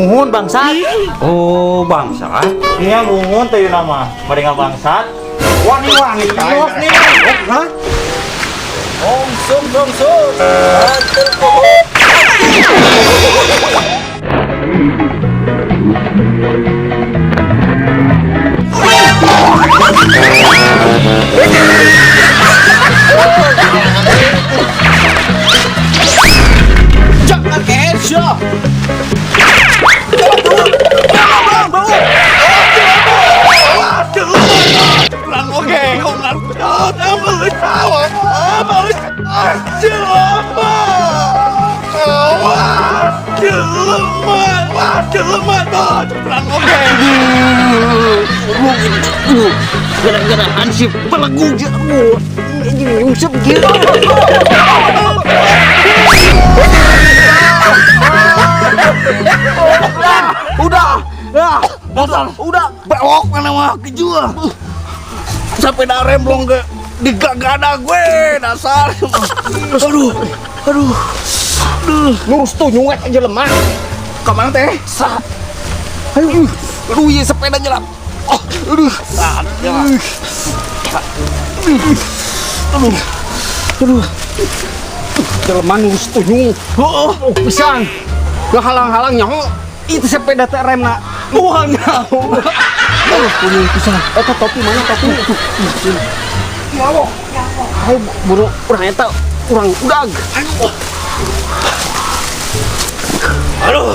Muhun bangsat. Oh, bangsat. Iya muhun teh nama. Bari bangsat. Wani-wani Los nih. Hah? Om sum sum. Jangan ke. Gara-gara hansip belegu nyungsep gitu. Udah, udah, bewok mana mah kejual. Sampai dah remblong ke digagada gue dasar. Aduh, aduh, aduh. Lurus tuh nyuwek aja lemah. Kemana teh? Sah. Aduh, aduh ya sepeda nyelap. Oh, aduh. Aduh. Aduh. Jelema lurus tuh nyung. Oh, pisan. Gak halang-halang nyaho. Itu sepeda teh remna. Wah, nyaho. Aduh, kuning pisan. Eta topi mana topi? Nyaho. Ayo buru urang eta urang udag. Aduh. Aduh,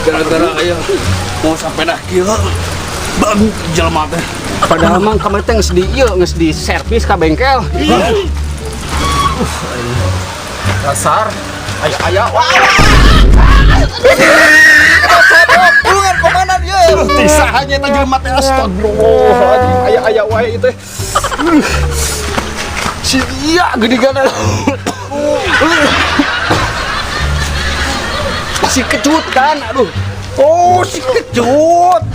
gara-gara aya mau sampai dah kieu. Bang jelema teh. Padahal mah kamari teh geus di ieu, geus di servis ka bengkel. Dasar aya aya wah. Tulungan kemana dia? Tisahanya eta jelema teh astagfirullah. Aya aya wae itu. Si iya gede gana. Si kecut kan, aduh. Oh, si kecut.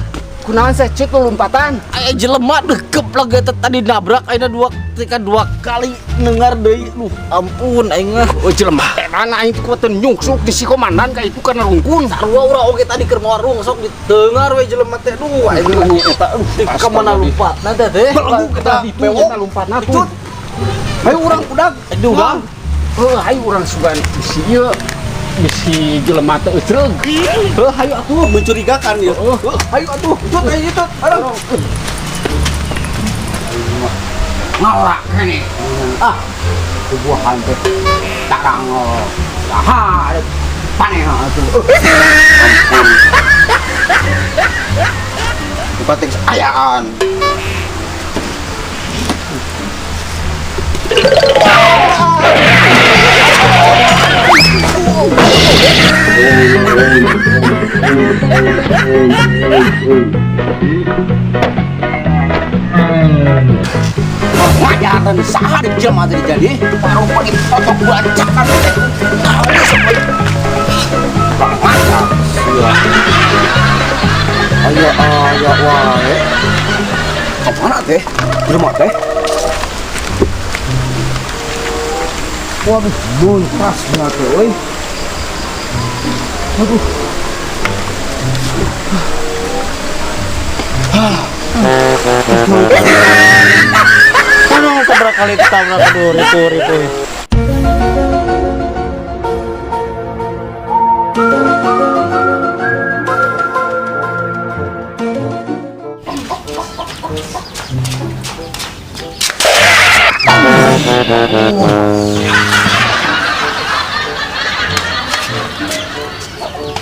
Kunaon saya cut lu lompatan? Aya jelema degep lagi eta tadi nabrak ayeuna dua tika dua kali nengar deui. Duh, ampun aing mah. Oh jelema teh mana aing kuateun nyungsuk di si komandan ka itu kana rungkun. Sarua urang oge tadi keur mawarung sok ditengar we jelema teh. Duh, aing mah Eta aduh ka mana lompatna teh teh. Belegu kita itu bewok. eta lompatna tuh. Ayo urang udag. Aduh, Bang. Heuh, ayo urang sugan bisi ieu bisi jelema teh eucreug. Heuh, hayu atuh. Mencurigakan ya. Heuh, hayu atuh. Tut, ayo tut. Aduh. Ngalak kene. Ah, buahan teh. Tarang saha paneh atuh. Ampun. Bukan ayaan. Ngajaran saha di jelema teh jadi baru pagi totok bancakan teh. Tahu sampai Bang Ayo ayo wae. Kemana teh? Jelema teh? Waduh, muntas bener teh euy. Aduh. Aduh, seberapa kali ditabrak aduh itu.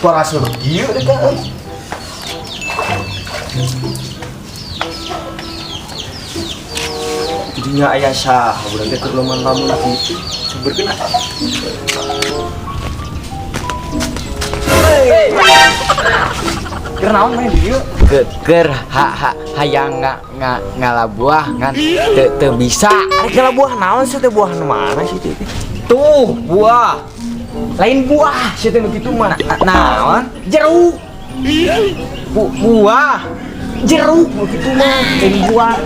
Para surgi deh kan. Jadinya ayah sah, urang teh keur lamun lagi sumberkeun ah. Keur naon main di dieu? Keur ha ha hayang nga nga ngalabuah ngan teu teu bisa. Ari buah naon sih teh buah nu mana sih teh? Tuh, buah. Lain buah sih teh nu kitu mah. Naon? Jeruk. Buah. Jeruk nu kitu mah, lain buah.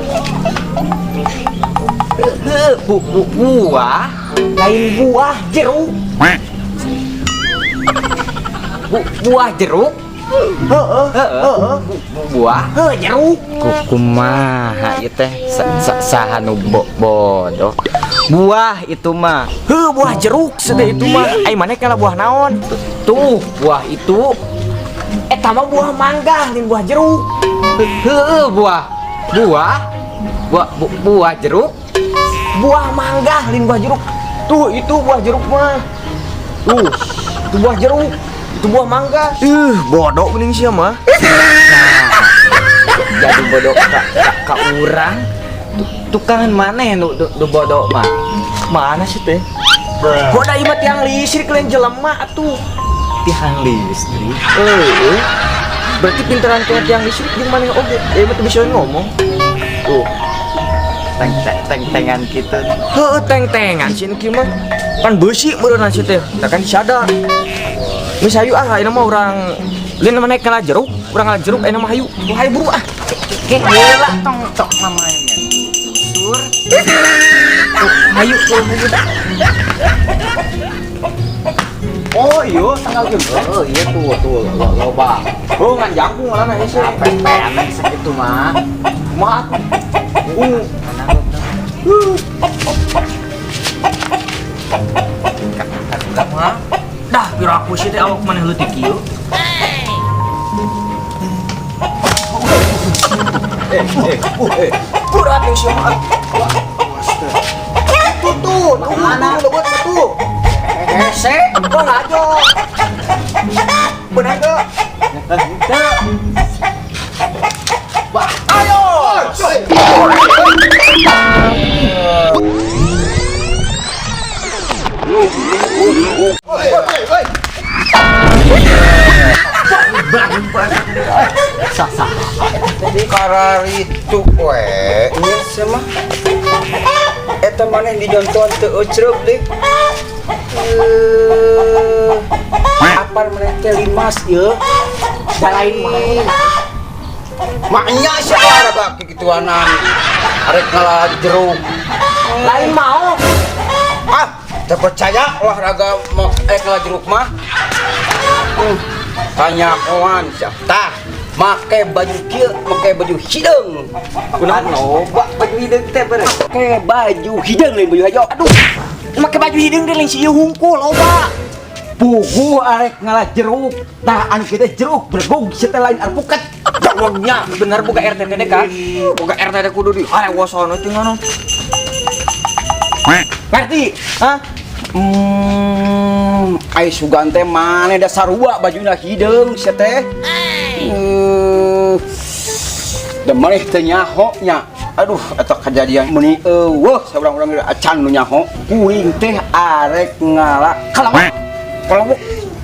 Bu, bu, buah, lain buah jeruk. Bu, buah jeruk. Heeh, heeh. Buah. Heuh, jeruk. Kumaha ieu teh saha nu bodoh. Buah itu mah. Heuh, buah jeruk sedeh itu mah. Ai maneh kala buah naon? Tuh, buah itu. Eta mah buah mangga, lain buah jeruk. Heuh, buah. Buah. Buah buah jeruk. Buah mangga, lain buah jeruk. Tuh, itu buah jeruk mah. Tuh, itu buah jeruk. Itu buah mangga. Bodoh mending sia mah. Nah, jadi bodoh ka urang. Tukangan mana nu nu bodoh mah? Mana sih teh? Kok da ieu mah tiang listrik lain jelema atuh. Tiang listrik. Heeh. Berarti pinteran kayak tiang listrik jeung maneh oge. Ieu mah teu bisa ngomong. Tuh. Teng teng teng tengan gitu. Heuh, teng-tengan sih nu kieu mah. Pan beusi meureunna sih teh. Tah kan disada. Geus hayu ah, ayeuna mah urang lain maneh kana jeruk, urang ngala jeruk ayeuna mah hayu. Tuh hayu buru ah. Ke heula tong tok namanya. Sur. Tuh, hayu tuh buru. Oh iya, tanggal jeung. Oh iya tuh tuh loba. Oh, ngan jangkung malah hese. Pepean segitu mah. Kumaha atuh? Mah. Dah piraku sih teh awak maneh leutik kieu. Berat yang sia mah. Tuh tuh, tuh mana lebet tuh. Hese, kok ngajo. Benar teu? Teu. Wah, ayo. Kararitu we. Nya sia mah. Eta maneh dijontohan teu eucreub deui. Apal maneh teh limas ieu. Da lain mah. Maknya sia olahraga kikituanan. Arek ngalah jeruk. Lain mau. Ah, teu percaya olahraga mau ngalah jeruk mah. Kanyakoan sia. Tah, make baju kieu, make baju hideung. Kunaon loba baju hideung teh beureum. Make baju hideung lain baju hajo. Aduh, make baju hideung teh lain si ieu hungkul loba. Puguh arek ngalah jeruk. Tah anu kieu teh jeruk bergog sia teh lain alpukat. Jawabnya bener boga RT teh kan. Boga RT teh kudu di harewosono teh ngono. Ngerti? Hah? Ai sugan teh maneh da sarua bajuna hideung sia teh. Da maneh teu nyaho nya. Aduh, eta kejadian meuni eueuh saurang-urang ge acan nu nyaho. Kuring teh arek ngala kalawak. Kalawak.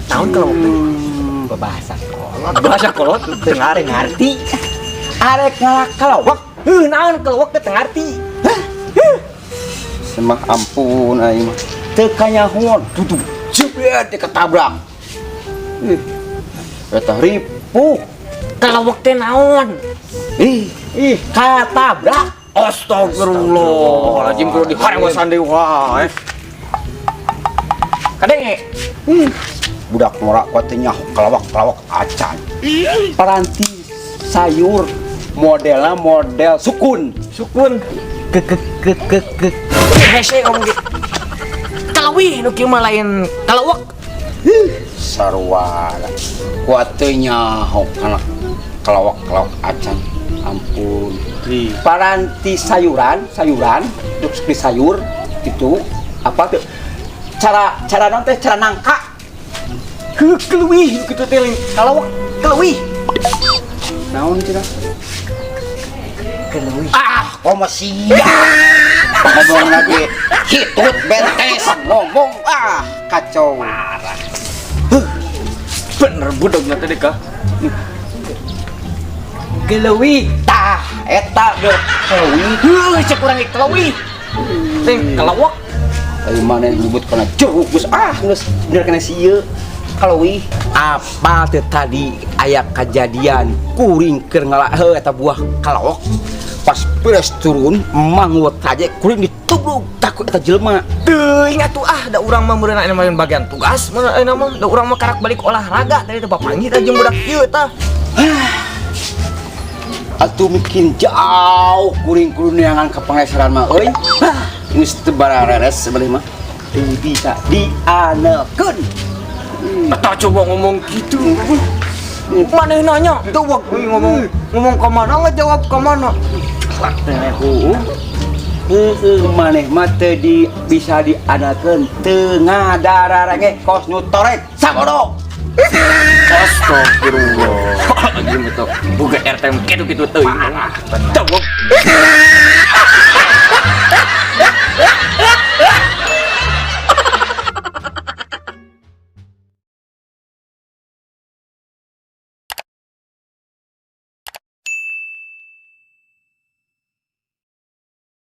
Naon kalawak teh? Bahasa kolot. Bahasa kolot Teu ngarti. Arek ngala kalawak. Heuh, naon kalawak teh teu ngarti. Semah ampun aing mah. Teu kanyahoan tutup jebret teh ketabrak. Ih. Eta ripuh. Kalawak teh naon? Ih, ih katabrak. Astagfirullahaladzim kudu diharewasan deui wae. Kadenge. Budak norak kuat teh nyaho kalawak-kalawak acan. Paranti sayur modelna model sukun. Sukun. Ke ke ke ke ke. Hese ngomong gitu. Kalawih nu kieu mah lain kalawak. Sarua. Kuat teh nyaho kana kalawak-kalawak acan. Ampun. Paranti sayuran, sayuran, duk seperti sayur gitu. Apa tuh? Cara cara naon teh cara nangka. Heuh, keluih nu kitu teh lain kalawak, keluih. Naon cenah? Keluih. Ah, komo sia. Ngomong lagi hitut bentes ngomong ah kacau. Bener budaknya teh kah? Keluih. Tah, eta ge keluih. Heuh, cek urang ge keluih. Teh kalawak. Ai maneh nyebut kana jeruk geus ah geus bener kana si ieu. Keluih. Apa teh tadi aya kejadian kuring keur ngala heuh eta buah kalawak. Pas beres turun mangut aja kuring ditubruk tak ku eta jelema. Teuing atuh ah, da urang mah meureun aya mah bagian tugas, meureun ayeuna mah da urang mah karak balik olahraga tadi teh papanggih teh jeung budak ieu tah. Atuh bikin jauh kuring kudu neangan ka pangleseran mah euy. Hah, geus teu barareres sebenarnya mah. Teu bisa dianekeun. Tah coba ngomong gitu. Maneh nanya, teu wak ngomong ngomong ka mana ngejawab ka mana. Heueuh. Heueuh maneh mah teu di bisa diandalkeun teu ngadararenge kos nu torek sabodo. Astagfirullah. Anjing itu buka RT kitu-kitu teuing. Coba.